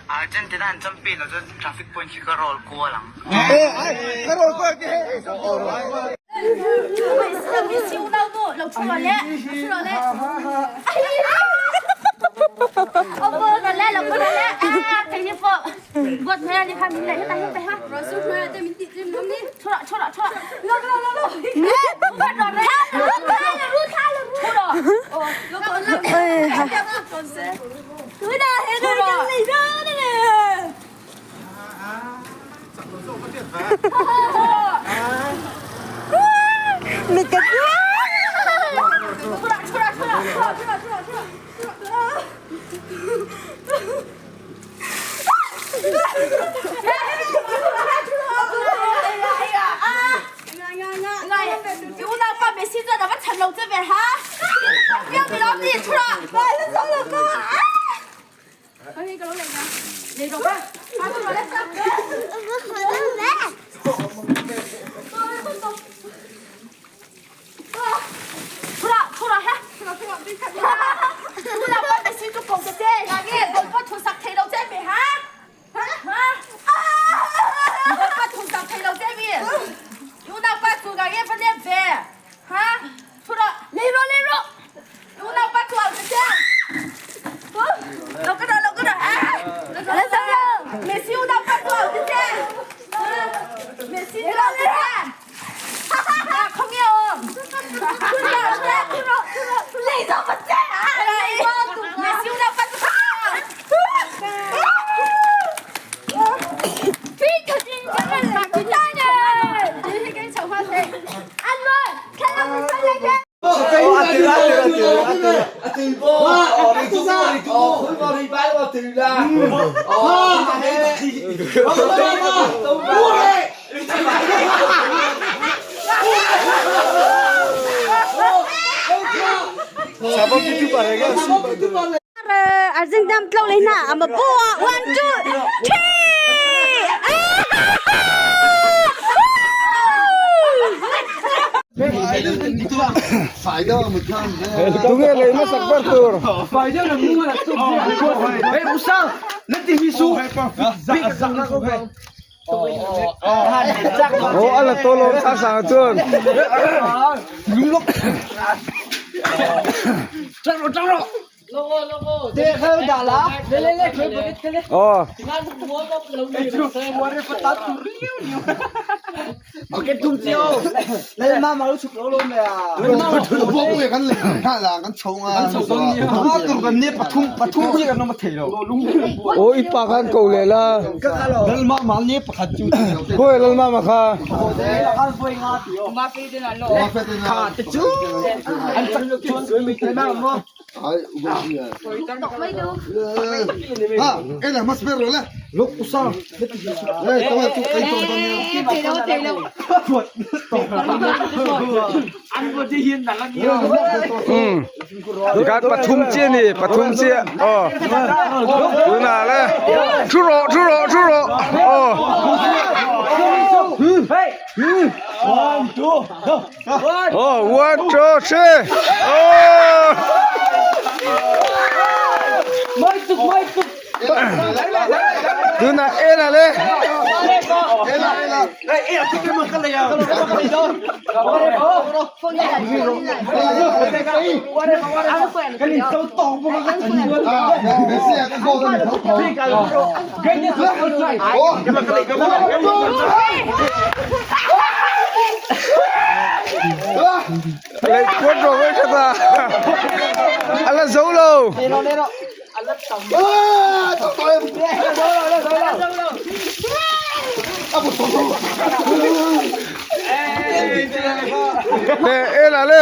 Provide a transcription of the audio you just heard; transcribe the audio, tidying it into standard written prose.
Argentina an champion lo chuan traffic point khi ka roll kual ang. Argentina tlo le hna ama po 1 2 3 Tunge lei hmasak ber tur. Aw a la tawh lo sang sang chuan. Aw. Aw i pa khan ko leh la. Khawi Lalmama kha. Tikhan pathum chiah a ni pathum chiah aw tunah le thu rawh thu rawh thu rawh aw. Oh, 1, 2, 3. Oh! Tunah en ah le. Lei puat rawh vek kha ta. A la zo lo. Le e la le.